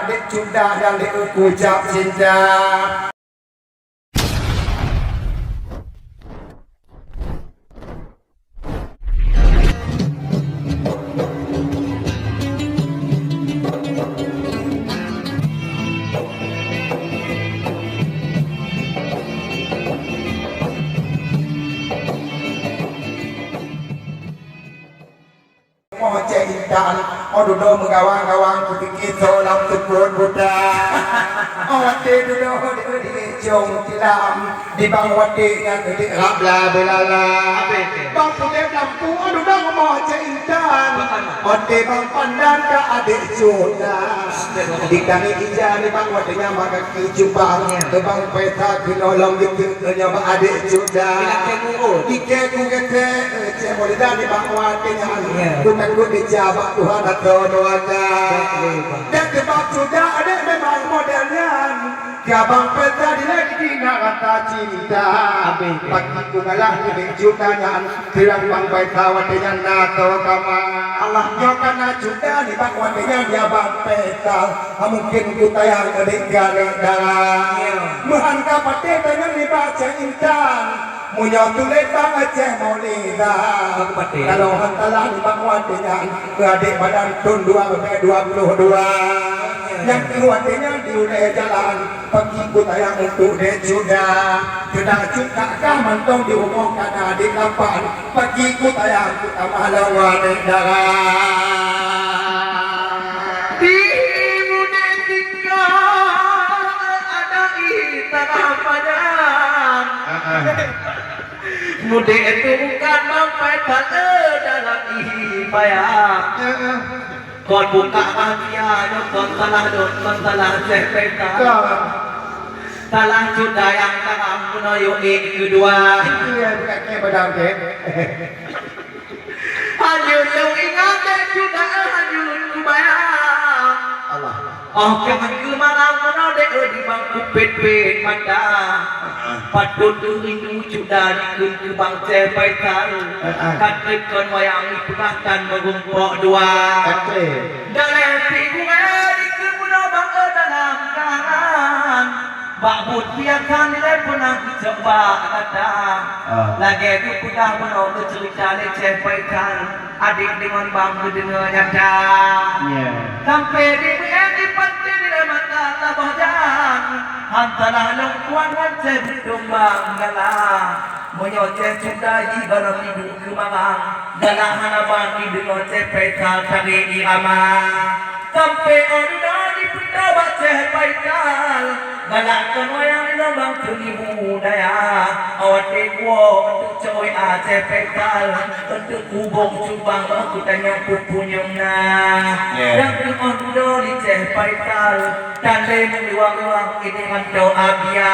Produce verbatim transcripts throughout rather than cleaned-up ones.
Adik Cut Da nyang lé uku ucap cinta. Moh Cék Intan, oh dudoe meugawang-gawang, kupike soe lam seupôt buta. Oh watèe dudoe di, di ujong tilam, di bang watèe nyan di rab la beulala. Bang putéh lampu, oh dudoe moh Cék Intan. Watèe bang pandan ka adék Cut Da. Di kami ija ni bang watèe nyan maka Ijubah, teubang peta keunoe lom geuteuk nyoe bak adék Cut Da. Di kée ku geuteuk, cék Maulida nibak watèe nyan. Ku takot dija bak Tuhan atau neraka. Dan sebab Cut Da adék memang model nyan. Keu abang peta dilèe gigi na rasa cinta. Pagi ku galak keu adék Cut Da nyan. Keulang bang peta watèe nyan na atau kama. Allah nyoe ka na Cut Da nibak watèe nyan ya bang peta. Mungkin ku tayang di garéh dara. Meuhan ka patéh tanyong nibak Cék Intan. Meunyoe tuléh bak Aceh Maulida. Kalau han salah nibak watèe nyan, adék badan thôn dua ribèe dua puluh dua. Nyang keu watèe nyan di ulèe jalan, pagi ku tayang untuk dek Cut Da. Keunan Cut Da ka mantong di rumoh ka na di lapan. Pagi ku tayang ku tamah lawan dara. Di muda Mudék itu bukan mampai that dalam ihi payah. Kon buka rahasia nyoe kon salah dot kon salah seh peta. Salah Cut Da nyang karam peunoh yue keudua. Iya, bukan keh badang keh. Hanyut lôn ingat dek Cut Da, hanyut kubayang. Allah. Oh, keu meukeumara meunoe dek di bangku pet-pet mata. Patut rindu Cut Da dikeue keu bang Ceh Faisal. Ka trép kon wayang ipeugah tan meurumpok dua. Daleh pi gurée dikeue meunoe bak dalam kahan. Bak buet biasa nilai peunah geucok bak gata. Lagée geupeugah meunoe geuceurita lé Ceh Faisal, adék deungon bang geudeungoe nyata. Sampai di meu'en di panté nilai mata tabah jan. Han salah lôn kuan han Ceh Beutung bang galak. Meunyoe Ceh Cut Da jigohlom iduek keu marang, galak hana ban jideungoe Ceh Faisal tarek irama. Sampai oh dudoe jipeutaba Ceh Faisal, galak keunoe nyang lôn bang teungibu daya. Awak teuh woe untuk cok W A Ceh Faisal, untuk kubong cubang bak kutanyong pupunyong na. Nyang keu oh dudoe di Ceh Faisal, tan lé meuruang-ruang idéh mantong abia.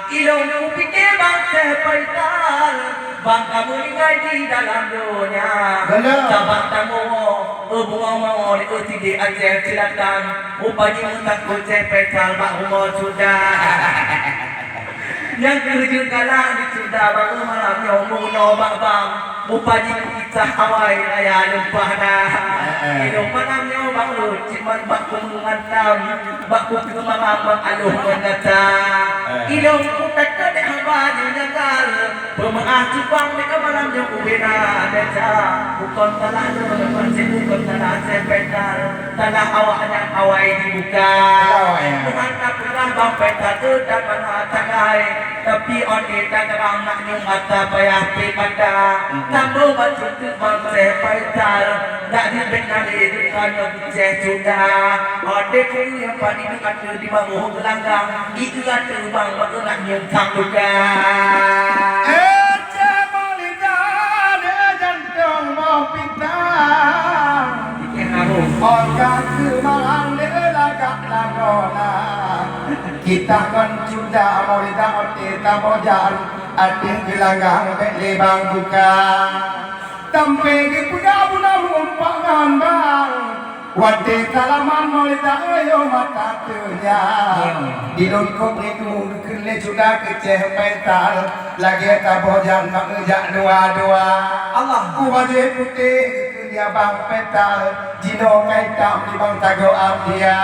Ilôn kupike bang Ceh Faisal, bang ka meuninggai di dalam donya. Sabab tamu, oh bungoe mawö di Aceh Selatan, upah jih meutakot Ceh Faisal bak rumoh Cut Da. Nyang keuh jeuet galak di Cut Da baru malam nyoe meunoe bak bang. Mupaji kisah awai raya lumpah na. Ilôn malam nyoe bang lôn cit man bak kumeungantam, bak kukeumarang bang aloh ngon gata. Ilôn kutakot dek haba nyoe nyagal, peumeu'ah cubang dek malam nyoe ubena desya. Bukon salah lôn, bukon salah Ceh Faisal, salah awaknyan awai jibuka. Tuhan na peugah bang Faisal, dan mana tagai. Tapi 'oh tanyoe na nyang mata payah pih mata. Tambah bacut teuk bang Ceh Faisal, dak jeuet bek nalé deungon nyang Ceh Cut Da. 'Oh peue nyang padum ateueh di bawah geulanggang, di ateueh bang bak geunak nyang sang luka. Eh, Ceh Maulida, deh jantong boh pintang. Ikeng arung. 'Oh ka keumarang deh lagak lagoe na. Kita ngon Cut Da Maulida 'oh tabojan, ateueh geulanggang bek lé bang buka. Sampai geupeugah bunoe meuumpat ngon bang. Watée salaman Maulida ayo mata teunya. Di lôn kop rindu geukheun lé Cut Da keu Ceh Faisal, lagée tabojan bak jak dua-dua. Allah. Ku bajée putéh geukheun ya bang Faisal, jinoe ka itam di bang tagoe abia.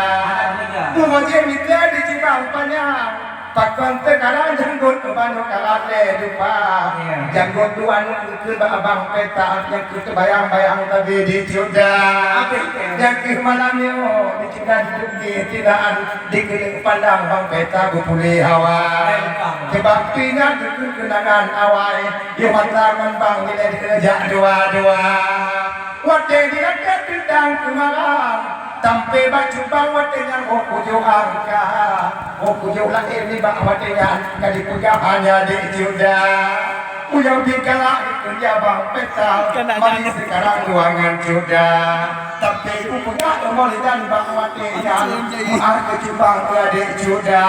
Cek mita di Cibang Panyang, pakon teukalang janggot banuk kalat lé dupa. Janggot dua nuk geukheun bak abang peta nyang keu teubayang-bayang tabi di cuda. Nyang keu malam nyoe di cuda hidup di tilaan dikeuneuk pandang bang peta beupuléh hawa. Sebab pih nyan geukheun keunangan awai, yoh mata ngon bang dilèe jak dua-dua. Watèe dilakèe teudang keumarang, tampé bak cubang watèe nyan 'oh kujok angka. 'Oh kujok lahé nibak watèe nyan ka jipeugah hana dek cuda. Uyang pih galak dikeureuja bang peta, mari seukarang dua ngon cuda. Tampé kupeugah deungon lidah nibak watèe nyan, meu'ah keu cubang keu adek cuda.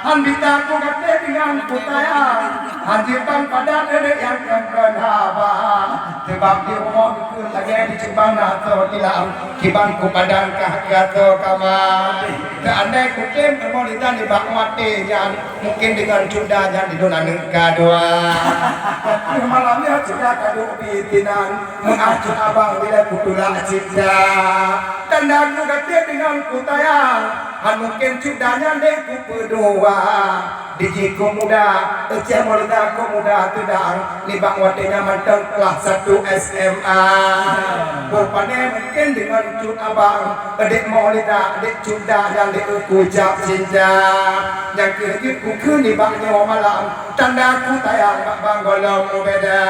Han mita kugaséh deungon kutayang, han jeuet bang padan adek nyang kon-kon haba. Sebab di rumoh geukheun lagèe di cubang na soe tilang, kiban kupadan kah keu asoe kama. Teuandai kutem deungon lidah nibak watèe nyan, mungken deungon cuda nyan dilôn aneuk ka dua. Malam nyoe cuda ka duek pih tinan, meu'ah cut abang bila kutulak cinta. Tanda kugaséh deungon kutayang, han mungken cuda nyan dek kupeudua. Di jih keu muda, Eceh Maulida keu muda teudang, nibak watèe nyan mantong kelas satu S M A. Boh pané mungken deungon cut abang, dek Maulida, dek cuda nyan dek kucap cinta. Nyang keu jeuet kukheun nibak nyoe malam, tanda kutayang bak bang gohlom beda.